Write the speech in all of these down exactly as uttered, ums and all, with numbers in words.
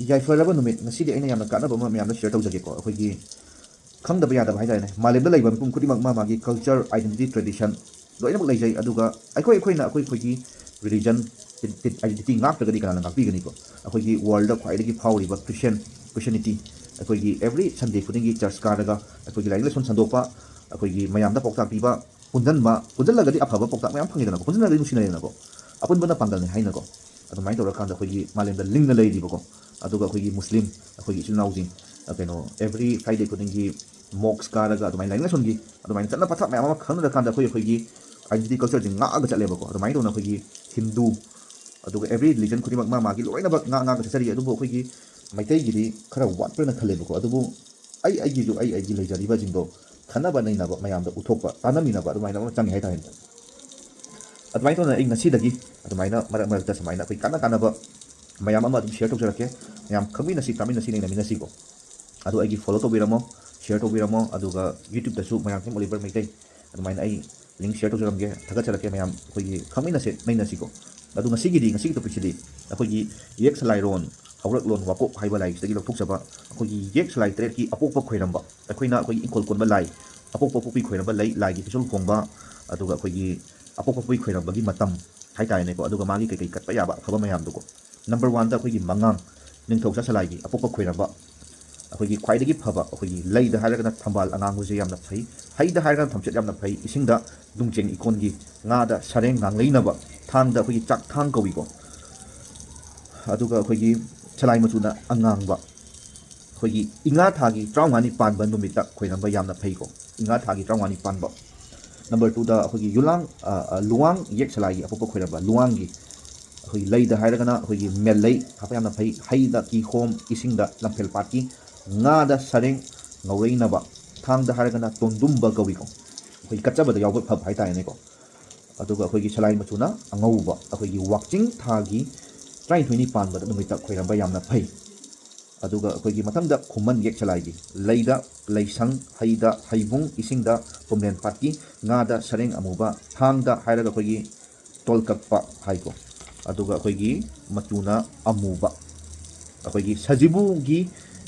ꯌꯥꯏꯐꯔꯕ ꯅꯨꯃꯤꯠ꯫ ꯉꯁꯤꯗꯤ ꯑꯩꯅ ꯌꯥꯝꯅ ꯀꯥꯟꯅꯕ ꯑꯃ ꯃꯌꯥꯝꯗ ꯁꯤꯌꯔ ꯇꯧꯖꯒꯦꯀꯣ꯫ ꯑꯩꯈꯣꯏꯒꯤ ꯈꯪꯗꯕ ꯌꯥꯗꯕ ꯍꯥꯏꯇꯥꯔꯦꯅꯦ, ꯃꯥꯂꯦꯝꯗ ꯂꯩꯕ ꯃꯤꯄꯨꯝ ꯈꯨꯗꯤꯡꯃꯛ ꯃꯥ ꯃꯥꯒꯤ ꯀꯜꯆꯔ, ꯑꯥꯏꯗꯦꯟꯇꯤꯇꯤ, ꯇ꯭ꯔꯦꯗꯤꯁꯟ ꯂꯣꯏꯅꯃꯛ ꯂꯩꯖꯩ꯫ ꯑꯗꯨꯒ ꯑꯩꯈꯣꯏ ꯑꯩꯈꯣꯏꯅ ꯑꯩꯈꯣꯏ ꯑꯩꯈꯣꯏꯒꯤ ꯔꯤꯂꯤꯖꯟ, ꯑꯥꯏꯗꯦꯟꯇꯤꯇꯤ ꯉꯥꯛꯇ꯭ꯔꯒꯗꯤ ꯀꯅꯥꯅ ꯉꯥꯛꯄꯤꯒꯅꯤꯀꯣ? ꯑꯩꯈꯣꯏꯒꯤ ꯋꯥꯔꯜꯗ ꯈ꯭ꯋꯥꯏꯗꯒꯤ ꯐꯥꯎꯔꯤꯕ ꯈ꯭ꯔꯤꯁꯇꯤꯌꯟ, ꯈ꯭ꯔꯤꯁꯇꯤꯌꯥꯅꯤꯇꯤ, ꯑꯩꯈꯣꯏꯒꯤ ꯑꯦꯕ꯭ꯔꯤ ꯁꯟꯗꯦ ꯈꯨꯗꯤꯡꯒꯤ ꯆꯔꯆ ꯀꯥꯔꯒ ꯑꯩꯈꯣꯏꯒꯤ ꯂꯥꯏꯅꯤꯡ ꯂꯥꯏꯁꯣꯟ ꯁꯟꯗꯣꯛꯄ, ꯑꯩꯈꯣꯏꯒꯤ ꯃꯌꯥꯝꯗ ꯄꯥꯎꯇꯥꯛ ꯄꯤꯕ, ꯄꯨꯟꯁꯤꯟꯕ, ꯄꯨꯟꯁꯤꯜꯂꯒꯗꯤ ꯑꯐꯕ ꯄꯥꯎꯇꯥꯛ ꯃꯌꯥꯝ ꯐꯪꯉꯤꯗꯅꯀꯣ, ꯄꯨꯟꯁꯤꯜꯂꯒꯗꯤ ꯅꯨꯡꯁꯤꯅꯔꯦꯗꯅꯀꯣ, ꯑꯄꯨꯟꯕꯅ ꯄꯥꯡꯒꯜꯅꯤ ꯍꯥꯏꯅꯀꯣ꯫ ꯑꯗꯨꯃꯥꯏꯅ ꯇꯧꯔꯀꯥꯟꯗ ꯑꯩꯈꯣꯏꯒꯤ ꯃꯥꯂꯦꯝꯗ ꯂꯤꯡꯅ ꯂꯩꯔꯤꯕꯀꯣ, ꯑꯗꯨꯒ ꯑꯩꯈꯣꯏꯒꯤ ꯃꯨꯁꯂꯤꯝ, ꯑꯩꯈꯣꯏꯒꯤ ꯏꯆꯤꯜ ꯏꯅꯥꯎꯁꯤꯡ, ꯑ, ꯀꯩꯅꯣ, ꯑꯦꯕ꯭ꯔꯤ ꯐ꯭ꯔꯥꯏꯗꯦ ꯈꯨꯗꯤꯡꯒꯤ ꯃꯣꯛꯁ ꯀꯥꯔꯒ ꯑꯗꯨꯃꯥꯏꯅ ꯂꯥꯏꯅꯤꯡ ꯂꯥꯏꯁꯣꯟꯒꯤ ꯑꯗꯨꯃꯥꯏꯅ ꯆꯠꯅ ꯄꯊꯥꯞ ꯃꯌꯥꯝ ꯑꯃ ꯈꯪꯅꯔꯀꯥꯟꯗ ꯑꯩꯈꯣꯏ ꯑꯩꯈꯣꯏꯒꯤ ꯑꯥꯏꯗꯦꯟꯇꯤꯇꯤ ꯀꯜꯆꯔꯁꯦ ꯉꯥꯛꯑꯒ ꯆꯠꯂꯦꯕꯀꯣ꯫ ꯑꯗꯨꯃꯥꯏꯅ ꯇꯧꯅ ꯑꯩꯈꯣꯏꯒꯤ ꯍꯤꯟꯗꯨ, ꯑꯗꯨꯒ ꯑꯦꯕ꯭ꯔꯤ ꯔꯤꯂꯤꯖꯟ ꯈꯨꯗꯤꯡꯃꯛ ꯃꯥ ꯃꯥꯒꯤ ꯂꯣꯏꯅꯃꯛ ꯉꯥꯛ ꯉꯥꯛꯑꯒ ꯆꯠꯆꯔꯤ꯫ ꯑꯗꯨꯕꯨ ꯑꯩꯈꯣꯏꯒꯤ ꯃꯩꯇꯩꯒꯤꯗꯤ ꯈꯔ ꯋꯥꯠꯄ꯭ꯔꯅ ꯈꯜꯂꯦꯕꯀꯣ꯫ ꯑꯗꯨꯕꯨ ꯑꯩ ꯑꯩꯒꯤꯁꯨ ꯑꯩ ꯑꯩꯒꯤ ꯂꯩꯖꯔꯤꯕꯁꯤꯡꯗꯣ ꯈꯟꯅꯕ ꯅꯩꯅꯕ, ꯃꯌꯥꯝꯗ ꯎꯠꯊꯣꯛꯄ, ꯇꯥꯟꯅꯃꯤꯟꯅꯕ ꯑꯗꯨꯃꯥꯏꯅ ꯑꯃ ꯆꯪꯉꯦ ꯍꯥꯏꯇꯥꯔꯦꯅꯦ꯫ ꯑꯗꯨꯃꯥꯏꯅ ꯇꯧꯗꯅ ꯑꯩ ꯉꯁꯤꯗꯒꯤ ꯑꯗꯨꯃꯥꯏꯅ ꯃꯔꯛ ꯃꯔꯛꯇ ꯁꯨꯃꯥꯏꯅ ꯑꯩꯈꯣꯏ ꯀꯥꯟꯅ ꯀꯥꯟꯅꯕ ꯃꯌꯥꯝ ꯑꯃ ꯑꯗꯨꯝ ꯁꯤꯌꯔ ꯇꯧꯖꯔꯛꯀꯦ꯫ ꯃꯌꯥꯝ ꯈꯪꯃꯤꯟꯅꯁꯤ, ꯇꯥꯃꯤꯟꯅꯁꯤ, ꯅꯩꯅꯃꯤꯟꯅꯁꯤꯀꯣ꯫ ꯑꯗꯣ ꯑꯩꯒꯤ ꯐꯣꯂꯣ ꯇꯧꯕꯤꯔꯝꯃꯣ, ꯁꯤꯌꯔ ꯇꯧꯕꯤꯔꯝꯃꯣ, ꯑꯗꯨꯒ ꯌꯨꯇ꯭ꯌꯨꯕꯇꯁꯨ ꯃꯣꯏꯔꯥꯡꯊꯦꯝ ꯑꯣꯂꯤꯚꯔ ꯃꯩꯇꯩ ꯑꯗꯨꯃꯥꯏꯅ ꯑꯩ ꯂꯤꯡ ꯁꯤꯌꯔ ꯇꯧꯖꯔꯝꯒꯦ꯫ ꯊꯥꯒꯠꯆꯔꯛꯀꯦ ꯃꯌꯥꯝ, ꯑꯩꯈꯣꯏꯒꯤ ꯈꯪꯃꯤꯟꯅꯁꯦ, ꯅꯩꯅꯁꯤꯀꯣ꯫ ꯑꯗꯣ ꯉꯁꯤꯒꯤꯗꯤ, ꯉꯁꯤꯒꯤ ꯇꯣꯄꯤꯛꯁꯤꯗꯤ ꯑꯩꯈꯣꯏꯒꯤ ꯌꯦꯛ ꯁꯂꯥꯏꯔꯣꯟ ꯍꯧꯔꯛꯂꯣꯟ ꯋꯥꯀꯣꯛ ꯍꯥꯏꯕ ꯂꯥꯏꯔꯤꯛꯁꯤꯗꯒꯤ ꯂꯧꯊꯣꯛꯆꯕ ꯑꯩꯈꯣꯏꯒꯤ ꯌꯦꯛ ꯁꯂꯥꯏ ꯇꯔꯦꯠꯀꯤ ꯑꯄꯣꯛꯄ ꯈꯣꯏꯔꯝꯕ, ꯑꯩꯈꯣꯏꯅ ꯑꯩꯈꯣꯏꯒꯤ ꯏꯪꯈꯣꯜ ꯀꯣꯟꯕ ꯂꯥꯏ, ꯑꯄꯣꯛꯄ ꯄꯣꯛꯄꯤ ꯈꯣꯏꯔꯝꯕ ꯂꯩ, ꯂꯥꯏꯒꯤ ꯐꯤꯖꯣꯜ ꯍꯣꯡꯕ, ꯑꯗꯨꯒ ꯑꯩꯈꯣꯏꯒꯤ ꯑꯄꯣꯛꯄ ꯄꯣꯛꯄꯤ ꯈꯣꯏꯔꯝꯕꯒꯤ ꯃꯇꯝ ꯍꯥꯏꯇꯥꯔꯦꯅꯦꯀꯣ, ꯑꯗꯨꯒ ꯃꯥꯒꯤ ꯀꯩꯀꯩ ꯀꯠꯄ ꯌꯥꯕ ꯑꯐꯕ ꯃꯌꯥꯝꯗꯨꯀꯣ꯫ ꯅꯝꯕꯔ ꯋꯥꯟꯗ ꯑꯩꯈꯣꯏꯒꯤ ꯃꯉꯥꯡ, ꯅꯤꯡꯊꯧ ꯁꯥ ꯁꯂꯥꯏꯒꯤ ꯑꯄꯣꯛꯄ ꯈꯣꯏꯔꯝꯕ, ꯑꯩꯈꯣꯏꯒꯤ ꯈ꯭ꯋꯥꯏꯗꯒꯤ ꯐꯕ, ꯑꯩꯈꯣꯏꯒꯤ ꯂꯩꯗ ꯍꯥꯏꯔꯒꯅ ꯊꯝꯕꯥꯜ ꯑꯉꯥꯡꯕꯁꯦ ꯌꯥꯝꯅ ꯐꯩ, ꯍꯩꯗ ꯍꯥꯏꯔꯒꯅ ꯊꯝꯆꯦꯠ ꯌꯥꯝꯅ ꯐꯩ, ꯏꯁꯤꯡꯗ ꯅꯨꯡꯖꯦꯡ ꯏꯀꯣꯟꯒꯤ, ꯉꯥꯗ ꯁꯔꯦꯡ ꯉꯥꯡꯂꯩꯅꯕ, ꯊꯥꯡꯗ ꯑꯩꯈꯣꯏꯒꯤ ꯆꯥꯛ ꯊꯥꯡ ꯀꯧꯏꯀꯣ꯫ ꯑꯗꯨꯒ ꯑꯩꯈꯣꯏꯒꯤ ꯁꯂꯥꯏ ꯃꯆꯨꯅ ꯑꯉꯥꯡꯕ, ꯑꯩꯈꯣꯏꯒꯤ ꯏꯉꯥ ꯊꯥꯒꯤ ꯇꯔꯥꯃꯉꯥꯅꯤ ꯄꯥꯟꯕ ꯅꯨꯃꯤꯠꯇ ꯈꯣꯏꯔꯝꯕ ꯌꯥꯝꯅ ꯐꯩꯀꯣ, ꯏꯉꯥ ꯊꯥꯒꯤ ꯇꯔꯥꯃꯉꯥꯅꯤ ꯄꯥꯟꯕ꯫ ꯅꯝꯕꯔ ꯇꯨꯗ ꯑꯩꯈꯣꯏꯒꯤ ꯌꯨꯂꯥꯡ, ꯑ, ꯑ, ꯂꯨꯋꯥꯡ ꯌꯦꯛ ꯁꯂꯥꯏꯒꯤ ꯑꯄꯣꯛꯄ ꯈꯣꯏꯔꯝꯕ, ꯂꯨꯋꯥꯡꯒꯤ ꯑꯩꯈꯣꯏꯒꯤ ꯂꯩꯗ ꯍꯥꯏꯔꯒꯅ ꯑꯩꯈꯣꯏꯒꯤ ꯃꯦꯂꯩ ꯍꯥꯞꯄ ꯌꯥꯝꯅ ꯐꯩ, ꯍꯩꯗ ꯀꯤꯍꯣꯝ, ꯏꯁꯤꯡꯗ ꯂꯝꯐꯦꯜ ꯄꯥꯠꯀꯤ, ꯉꯥꯗ ꯁꯔꯦꯡ ꯉꯧꯔꯩꯅꯕ, ꯊꯥꯡꯗ ꯍꯥꯏꯔꯒꯅ ꯇꯣꯟꯗꯨꯝꯕ ꯀꯧꯏꯀꯣ, ꯑꯩꯈꯣꯏꯒꯤ ꯀꯠꯆꯕꯗ ꯌꯥꯎꯕ ꯐꯕ ꯍꯥꯏꯇꯥꯔꯦꯅꯦꯀꯣ꯫ ꯑꯗꯨꯒ ꯑꯩꯈꯣꯏꯒꯤ ꯁꯂꯥꯏ ꯃꯆꯨꯅ ꯑꯉꯧꯕ, ꯑꯩꯈꯣꯏꯒꯤ ꯋꯥꯛꯆꯤꯡ ꯊꯥꯒꯤ ꯇꯔꯥꯅꯤꯊꯣꯏꯅꯤ ꯄꯥꯟꯕꯗ ꯅꯨꯃꯤꯠꯇ ꯈꯣꯏꯔꯝꯕ ꯌꯥꯝꯅ ꯐꯩ꯫ ꯑꯗꯨꯒ ꯑꯩꯈꯣꯏꯒꯤ ꯃꯊꯪꯗ ꯈꯨꯃꯟ ꯌꯦꯛ ꯁꯂꯥꯏꯒꯤ ꯂꯩꯗ ꯂꯩꯁꯪ, ꯍꯩꯗ ꯍꯩꯕꯨꯡ, ꯏꯁꯤꯡꯗ ꯄꯨꯝꯂꯦꯟ ꯄꯥꯠꯀꯤ, ꯉꯥꯗ ꯁꯔꯦꯡ ꯑꯃꯨꯕ, ꯊꯥꯡꯗ ꯍꯥꯏꯔꯒ ꯑꯩꯈꯣꯏꯒꯤ ꯇꯣꯜꯀꯛꯄ ꯍꯥꯏꯀꯣ꯫ ꯑꯗꯨꯒ ꯑꯩꯈꯣꯏꯒꯤ ꯃꯆꯨꯅ ꯑꯃꯨꯕ꯫ ꯑꯩꯈꯣꯏꯒꯤ ꯁꯖꯤꯕꯨꯒꯤ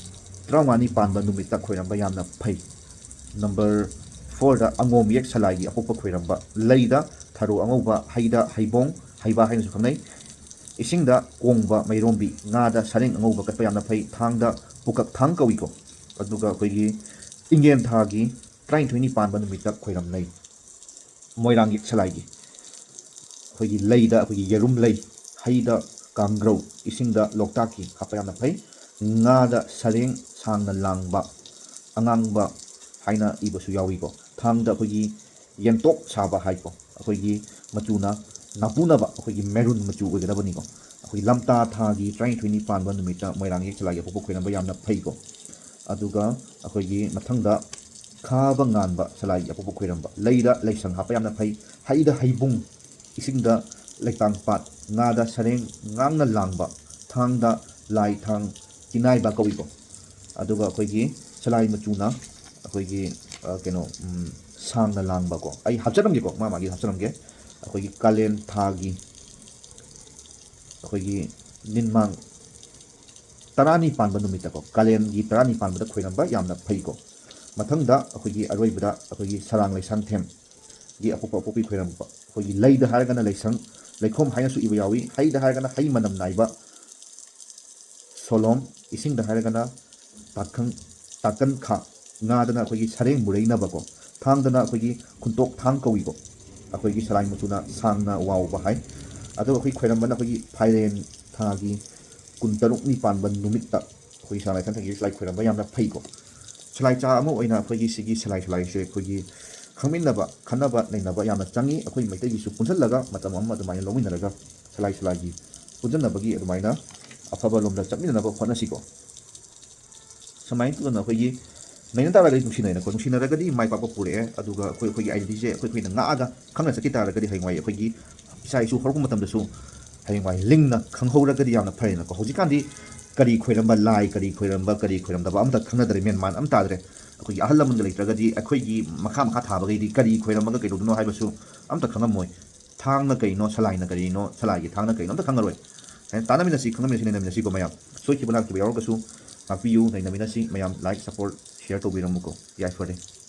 ꯇꯔꯥꯃꯉꯥꯅꯤ ꯄꯥꯟꯕ ꯅꯨꯃꯤꯠꯇ ꯈꯣꯏꯔꯝꯕ ꯌꯥꯝꯅ ꯐꯩ꯫ ꯅꯝꯕꯔ ꯐꯣꯔꯗ ꯑꯉꯣꯝ ꯌꯦꯛ ꯁꯂꯥꯏꯒꯤ ꯑꯄꯣꯛꯄ ꯈꯣꯏꯔꯝꯕ꯫ ꯂꯩꯗ ꯊꯔꯣ ꯑꯉꯧꯕ, ꯍꯩꯗ ꯍꯩꯕꯣꯡ, ꯍꯩꯕꯥ ꯍꯥꯏꯅꯁꯨ ꯈꯪꯅꯩ꯫ ꯏꯁꯤꯡꯗ ꯀꯣꯡꯕ ꯃꯩꯔꯣꯝꯕꯤ, ꯉꯥꯗ ꯁꯔꯦꯡ ꯑꯉꯧꯕ ꯀꯠꯄ ꯌꯥꯝꯅ ꯐꯩ꯫ ꯊꯥꯡꯗ ꯄꯨꯀꯛ ꯊꯥꯡ ꯀꯧꯏꯀꯣ꯫ ꯑꯗꯨꯒ ꯑꯩꯈꯣꯏꯒꯤ ꯏꯪꯉꯦꯟ ꯊꯥꯒꯤ ꯇꯔꯥꯅꯤꯊꯣꯏꯅꯤ ꯄꯥꯟꯕ ꯅꯨꯃꯤꯠꯇ ꯈꯣꯏꯔꯝꯅꯩ꯫ ꯃꯣꯏꯔꯥꯡ ꯌꯦꯛ ꯁꯂꯥꯏꯒꯤ ꯑꯩꯈꯣꯏꯒꯤ ꯂꯩꯗ ꯑꯩꯈꯣꯏꯒꯤ ꯌꯦꯔꯨꯝ ꯂꯩ, ꯍꯩꯗ ꯀꯥꯡꯒ꯭ꯔꯧ, ꯏꯁꯤꯡꯗ ꯂꯣꯛꯇꯥꯛꯀꯤ ꯍꯥꯞꯄ ꯌꯥꯝꯅ ꯐꯩ꯫ ꯉꯥꯗ ꯁꯔꯦꯡ ꯁꯥꯡꯅ ꯂꯥꯡꯕ, ꯑꯉꯥꯡꯕ ꯍꯥꯏꯅ ꯏꯕꯁꯨ ꯌꯥꯎꯏꯀꯣ꯫ ꯊꯥꯡꯗ ꯑꯩꯈꯣꯏꯒꯤ ꯌꯦꯟꯇꯣꯛ ꯁꯥꯕ ꯍꯥꯏꯀꯣ, ꯑꯩꯈꯣꯏꯒꯤ ꯃꯆꯨꯅ ꯅꯥꯄꯨꯅꯕ, ꯑꯩꯈꯣꯏꯒꯤ ꯃꯦꯔꯨꯟ ꯃꯆꯨ ꯑꯣꯏꯒꯗꯕꯅꯤꯀꯣ꯫ ꯑꯩꯈꯣꯏ ꯂꯝꯇꯥ ꯊꯥꯒꯤ ꯇꯔꯥꯅꯤꯊꯣꯏꯅꯤ ꯄꯥꯟꯕ ꯅꯨꯃꯤꯠꯇ ꯃꯣꯏꯔꯥꯡ ꯌꯦꯛ ꯁꯂꯥꯏꯒꯤ ꯑꯄꯣꯛꯄ ꯈꯣꯏꯔꯝꯕ ꯌꯥꯝꯅ ꯐꯩꯀꯣ꯫ ꯑꯗꯨꯒ ꯑꯩꯈꯣꯏꯒꯤ ꯃꯊꯪꯗ ꯈꯥꯕ ꯉꯥꯟꯕ ꯁꯂꯥꯏꯒꯤ ꯑꯄꯣꯛꯄ ꯈꯣꯏꯔꯝꯕ꯫ ꯂꯩꯗ ꯂꯩꯁꯪ ꯍꯥꯞꯄ ꯌꯥꯝꯅ ꯐꯩ꯫ ꯍꯩꯗ ꯍꯩꯕꯨꯡ, ꯏꯁꯤꯡꯗ ꯂꯩꯇꯥꯡ ꯄꯥꯠ, ꯉꯥꯗ ꯁꯔꯦꯡ ꯉꯥꯡꯅ ꯂꯥꯡꯕ, ꯊꯥꯡꯗ ꯂꯥꯏ ꯊꯥꯡ ꯆꯤꯅꯥꯏꯕ ꯀꯧꯏꯀꯣ꯫ ꯑꯗꯨꯒ ꯑꯩꯈꯣꯏꯒꯤ ꯁꯂꯥꯏ ꯃꯆꯨꯅ ꯑꯩꯈꯣꯏꯒꯤ, ꯑ, ꯀꯩꯅꯣ, ꯎꯝ, ꯁꯥꯡꯅ ꯂꯥꯡꯕꯀꯣ꯫ ꯑꯩ ꯍꯥꯞꯆꯔꯝꯒꯦꯀꯣ, ꯃꯥ ꯃꯥꯒꯤ ꯍꯥꯞꯆꯔꯝꯒꯦ꯫ ꯑꯩꯈꯣꯏꯒꯤ ꯀꯥꯂꯦꯟ ꯊꯥꯒꯤ ꯑꯩꯈꯣꯏꯒꯤ ꯅꯤꯡꯃꯥꯡ ꯇꯔꯥꯅꯤ ꯄꯥꯟꯕ ꯅꯨꯃꯤꯠꯇꯀꯣ, ꯀꯥꯂꯦꯟꯒꯤ ꯇꯔꯥꯅꯤ ꯄꯥꯟꯕꯗ ꯈꯣꯏꯔꯝꯕ ꯌꯥꯝꯅ ꯐꯩꯀꯣ꯫ ꯃꯊꯪꯗ ꯑꯩꯈꯣꯏꯒꯤ ꯑꯔꯣꯏꯕꯗ ꯑꯩꯈꯣꯏꯒꯤ ꯁꯔꯥꯡ ꯂꯩꯁꯥꯡꯊꯦꯝꯒꯤ ꯑꯄꯣꯛꯄ ꯑꯄꯣꯛꯄꯤ ꯈꯣꯏꯔꯝꯕ꯫ ꯑꯩꯈꯣꯏꯒꯤ ꯂꯩꯗ ꯍꯥꯏꯔꯒꯅ ꯂꯩꯁꯪ, ꯂꯩꯈꯣꯝ ꯍꯥꯏꯅꯁꯨ ꯏꯕ ꯌꯥꯎꯏ꯫ ꯍꯩꯗ ꯍꯥꯏꯔꯒꯅ ꯍꯩ ꯃꯅꯝ ꯅꯥꯏꯕ, ꯁꯣꯂꯣꯝ, ꯏꯁꯤꯡꯗ ꯍꯥꯏꯔꯒꯅ ꯇꯥꯛꯈꯪ, ꯇꯥꯛꯀꯟꯈꯥ, ꯉꯥꯗꯅ ꯑꯩꯈꯣꯏꯒꯤ ꯁꯔꯦꯡ ꯃꯨꯔꯩꯅꯕꯀꯣ, ꯊꯥꯡꯗꯅ ꯑꯩꯈꯣꯏꯒꯤ ꯈꯨꯟꯇꯣꯛ ꯊꯥꯡ ꯀꯧꯏꯀꯣ꯫ ꯑꯩꯈꯣꯏꯒꯤ ꯁꯂꯥꯏ ꯃꯆꯨꯅ ꯁꯥꯡꯅ ꯋꯥꯎꯕ ꯍꯥꯏ꯫ ꯑꯗꯨꯒ ꯑꯩꯈꯣꯏ ꯈꯣꯏꯔꯝꯕꯅ ꯑꯩꯈꯣꯏꯒꯤ ꯐꯥꯏꯔꯦꯟ ꯊꯥꯒꯤ ꯀꯨꯟꯇꯔꯨꯛꯅꯤ ꯄꯥꯟꯕ ꯅꯨꯃꯤꯠꯇ ꯑꯩꯈꯣꯏꯒꯤ ꯁꯂꯥꯏ ꯁꯟꯊꯪꯒꯤ ꯁꯂꯥꯏ ꯈꯣꯏꯔꯝꯕ ꯌꯥꯝꯅ ꯐꯩꯀꯣ꯫ ꯁꯂꯥꯏ ꯆꯥ ꯑꯃ ꯑꯣꯏꯅ ꯑꯩꯈꯣꯏꯒꯤ ꯁꯤꯒꯤ ꯁꯂꯥꯏ ꯁꯂꯥꯏꯁꯦ ꯑꯩꯈꯣꯏꯒꯤ ꯈꯪꯃꯤꯟꯅꯕ, ꯈꯟꯅꯕ ꯅꯩꯅꯕ ꯌꯥꯝꯅ ꯆꯪꯉꯤ꯫ ꯑꯩꯈꯣꯏ ꯃꯩꯇꯩꯒꯤꯁꯨ ꯄꯨꯟꯁꯤꯜꯂꯒ ꯃꯇꯝ ꯑꯃ ꯑꯗꯨꯃꯥꯏꯅ ꯂꯧꯃꯤꯟꯅꯔꯒ ꯁꯂꯥꯏ ꯁꯂꯥꯏꯒꯤ ꯄꯨꯟꯁꯤꯟꯅꯕꯒꯤ ꯑꯗꯨꯃꯥꯏꯅ ꯑꯐꯕ ꯂꯣꯝꯗ ꯆꯠꯃꯤꯟꯅꯅꯕ ꯍꯣꯠꯅꯁꯤꯀꯣ꯫ ꯁꯨꯃꯥꯏꯅ ꯇꯧꯗꯅ ꯑꯩꯈꯣꯏꯒꯤ ꯅꯩꯅ ꯇꯥꯔꯒꯗꯤ ꯅꯨꯡꯁꯤꯅꯩꯅꯀꯣ, ꯅꯨꯡꯁꯤꯅꯔꯒꯗꯤ ꯃꯥꯏ ꯄꯥꯛꯄ ꯄꯨꯔꯛꯑꯦ꯫ ꯑꯗꯨꯒ ꯑꯩꯈꯣꯏ, ꯑꯩꯈꯣꯏꯒꯤ identityꯁꯦ ꯑꯩꯈꯣꯏ, ꯑꯩꯈꯣꯏꯅ ꯉꯥꯛꯑꯒ ꯈꯪꯅ ꯆꯠꯈꯤ ꯇꯥꯔꯒꯗꯤ ꯍꯌꯦꯡꯋꯥꯏ ꯑꯩꯈꯣꯏꯒꯤ ꯏꯆꯥ ꯏꯁꯨ ꯍꯧꯔꯛꯄ ꯃꯇꯝꯗꯁꯨ ꯍꯌꯦꯡꯋꯥꯏ ꯂꯤꯡꯅ ꯈꯪꯍꯧꯔꯒꯗꯤ ꯌꯥꯝꯅ ꯐꯩꯅꯀꯣ꯫ ꯍꯧꯖꯤꯛꯀꯥꯟꯗꯤ ꯀꯔꯤ ꯈꯣꯏꯔꯝꯕ ꯂꯥꯏ, ꯀꯔꯤ ꯈꯣꯏꯔꯝꯕ, ꯀꯔꯤ ꯈꯣꯏꯔꯝꯗꯕ ꯑꯝꯇ ꯈꯪꯅꯗ꯭ꯔꯦ, ꯃꯦꯟ ꯃꯥꯟ ꯑꯝ ꯇꯥꯗ꯭ꯔꯦ꯫ ꯑꯩꯈꯣꯏꯒꯤ ꯑꯍꯜ ꯂꯃꯟꯒ ꯂꯩꯇ꯭ꯔꯒꯗꯤ ꯑꯩꯈꯣꯏꯒꯤ ꯃꯈꯥ ꯃꯈꯥ ꯊꯥꯕꯈꯩꯗꯤ ꯀꯔꯤ ꯈꯣꯏꯔꯝꯃꯒ ꯀꯩꯗꯧꯗꯣꯏꯅꯣ ꯍꯥꯏꯕꯁꯨ ꯑꯝꯇ ꯈꯪꯉꯝꯃꯣꯏ꯫ ꯊꯥꯡꯅ ꯀꯩꯅꯣ, ꯁꯂꯥꯏꯅ ꯀꯔꯤꯅꯣ, ꯁꯂꯥꯏꯒꯤ ꯊꯥꯡꯅ ꯀꯩꯅꯣ ꯑꯝꯇ ꯈꯪꯉꯔꯣꯏ꯫ ꯇꯥꯟꯅꯃꯤꯟꯅꯁꯤ, ꯈꯪꯅꯃꯤꯟꯅꯁꯤ, ꯅꯩꯅꯃꯤꯟꯅꯁꯤꯀꯣ ꯃꯌꯥꯝ꯫ ꯁꯣꯏꯈꯤꯕ ꯂꯥꯟꯈꯤꯕ ꯌꯥꯎꯔꯒꯁꯨ ꯉꯥꯛꯄꯤꯌꯨ, ꯅꯩꯅꯃꯤꯟꯅꯁꯤ ꯃꯌꯥꯝ꯫ Like, support, share ꯇꯧꯕꯤꯔꯝꯃꯨꯀꯣ꯫ ꯌꯥꯏꯐꯔꯦ꯫